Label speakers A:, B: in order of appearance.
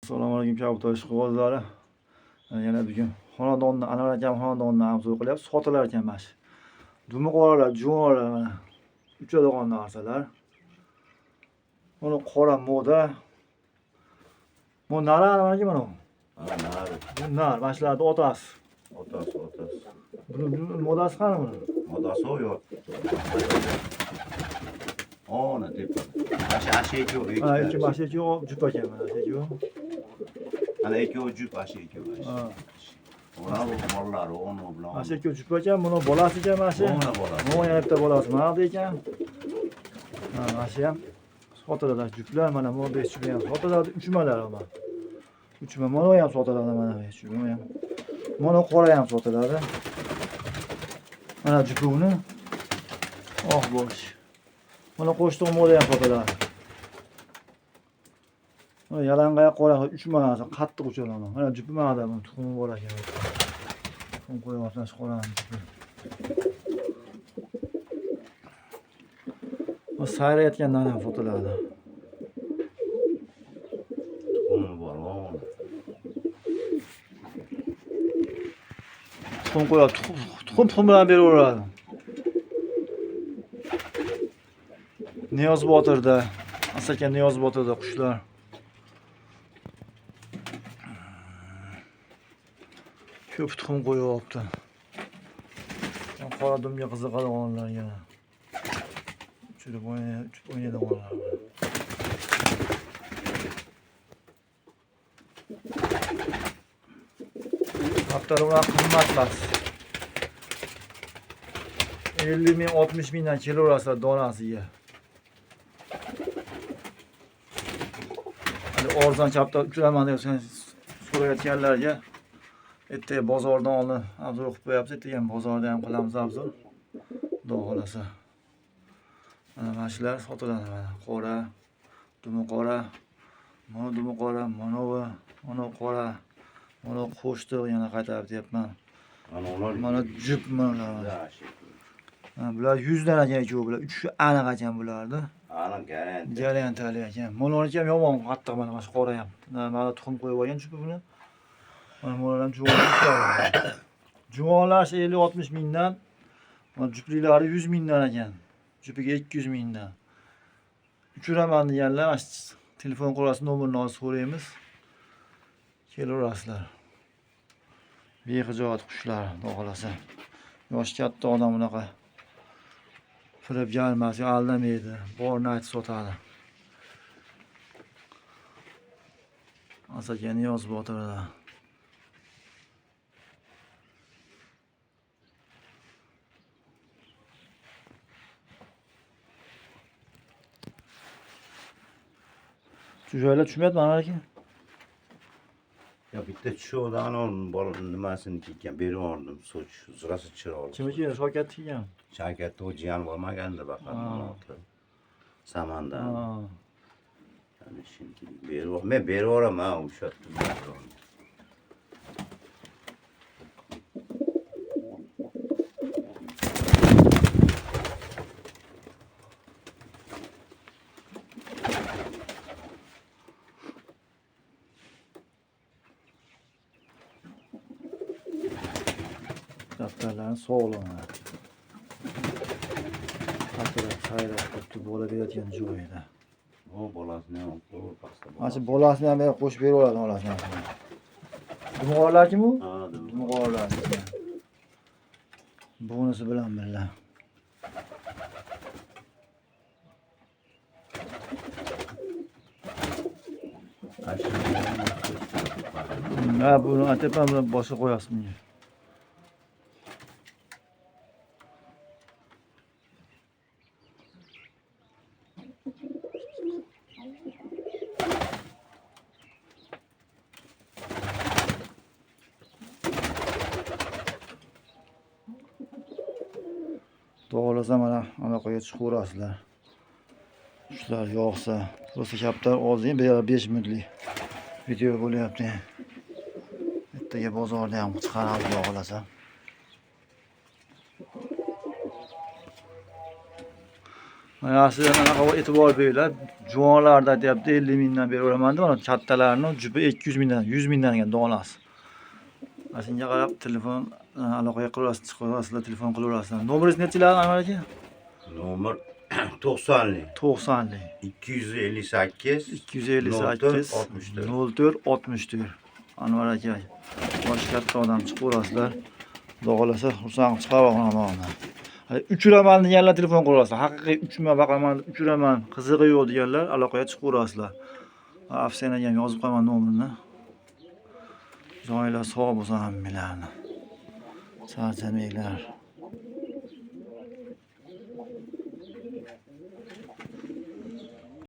A: Assalomu alaykum kabutar ishqibozlari. Yana bugun xonadonni, Anvar akam xonadonni obzor qilyapti, sotilar ekan mana shu. Dumi qoralar, juvonlar mana. Uchadigan narsalar. Buni qora moda. Bu nar Anvar aka mana bu.
B: Ha, nar.
A: Bu nar, mana shularni otasi.
B: Otasi, otasi.
A: Buni modasi qani buni?
B: Otasi o yo'q. Ona tepada. Asha asha ikkovi,
A: Ha,
B: ikkita.
A: ikki mana shu ikkovi jup ekan mana shu ikkovi.
B: Ana ikkovi jup, asha ikkovi.
A: Ha.
B: Ular bolalari, onu bilan.
A: Mana shu ikkovi jup ekan, buni bolasi ekan mana shu.
B: Ona bolasi.
A: Bu yana bitta bolasi mana bu ekan. Ha, mana shu ham sotiladi juplar, mana bu 5 jup ham sotiladi, uchmalar mana. Uchma mana bu ham sotiladi mana 5 jup bu ham. Mana qora ham sotiladi. Mana jupi uni. Oh bo'sh. Mana qo'shtiq moda ham sotiladi. Mana yalangoyoq qora uchma narsa, qattiq uchadi mana. Mana jupi mana buni tuxumi bor ekan. Tuxum qo'yyapti shu qorani jupi. Bu sayrayotgandan ham sotiladi.
B: Tuxumi bor, ona.
A: Tuxum qo'yadi, tuxum bilan beraveradi. Niyoz Botirda, Asaka Niyoz Botirda qushlar. Ko'p tuxum qo'yyapti. Qora dumga qiziqadiganlarga. Uchirib uchib o'ynaydiganlar. Kaptar ular qimmat emas. 50 ming, 60 mingdan kelaverasizlar donasiga. Hali arzon kaptar uchiraman deb so'rayotganlarga ertaga bozordan olib obzor qilib qo'yapmiz. Ertaga ham bozorda ham qilamiz obzor. Xudo xolasa. Mana shular sotiladi mana. Qora, dumi qora, mana dumi qora, mana bu, mana qora, mana qo'shtiq yana qaytarib deyapman.
B: Ana ular.
A: Mana jup mana. Ha, bular 100 dan ekan ikkovi bular. Uchishi aniq ekan bularni.
B: Aniq garanti.
A: Garantiyali ekan. Mana ham yomon qattiq mana shu qora ham. Mana tuxum qo'yib olgan jupi buni. Mana bular ham juvon. Juvonlar 50-60 mingdan, mana jupliklari 100 mingdan ekan. Jupiga 200 mingdan. Uchiraman deganlar mana shu telefon qilasiz, nomerini hozir so'raymiz. Kelaverasizlar. Bexijolat qushlar, xudo xolasa. Yoshi katta odam bunaqa firibgar emas, aldamaydi, borini aytib sotadi. Asaka Niyoz Botirda. Joylar tushmayapti mana aka.
B: Ya bitta tushuvdi, ana bola nimasini ekan, berib yubordim, soch, rosa chiroyli.
A: Kimniki? Shavkatniki ekan.
B: Shavkatni o jiyan bo'lmagandi faqat. Samandan. Yani şimdi berib, men berib yuboraman, ushatdim.
A: Daftarlarni sog'lom. Xatirab sayrab turibdi bola berayotgan joyida.
B: O bolasini ham qo'yib pastda.
A: Mana shu bolasini ham berib qo'shib beraveradi bolasini ham. Dumg'orlar kim u?
B: Ha,
A: Dumg'orlar. Bunisi bilan birga. Ha, buni aytyapman, buni boshqa qo'yasiz bunga. To'g'rilasa mana aloqaga chiqaverasizlar. Qushlar yoqsa, rosa kaptar ozgina, bu yerda 5 minutlik video bo'lyapti. Ertaga bozorda ham chiqaramiz, xudo xolasa. Mana sizlar anaqa e'tibor beringlar. Juvonlarda aytyapti 50 mingdan beraveraman deb, mana kattalarni jupi 200 mingdan, 100 mingdan ekan donasi. Mana shunga qarab telefon aloqaga qilaverasiz, chiqaverasizlar, telefon qilaverasizlar. Nomeringiz nechilar, Anvar aka?
B: Nomer 90lik.
A: 90lik.
B: 258
A: 258
B: 64.
A: 04 64. Anvar aka. Bosh katta odam, chiqaverasizlar. Xudo xohlasa xursand qilib chiqarib xonadondan. Hali uchiraman deganlar telefon qilaverasizlar. Haqiqiy uchma baqaman, uchiraman, qizig'i yo'q deganlar aloqaga chiqaverasizlar. Afsonaga ham yozib qo'yaman nomerini. Joylar sog' bo'lsin hammanglarni. Charchamanglar.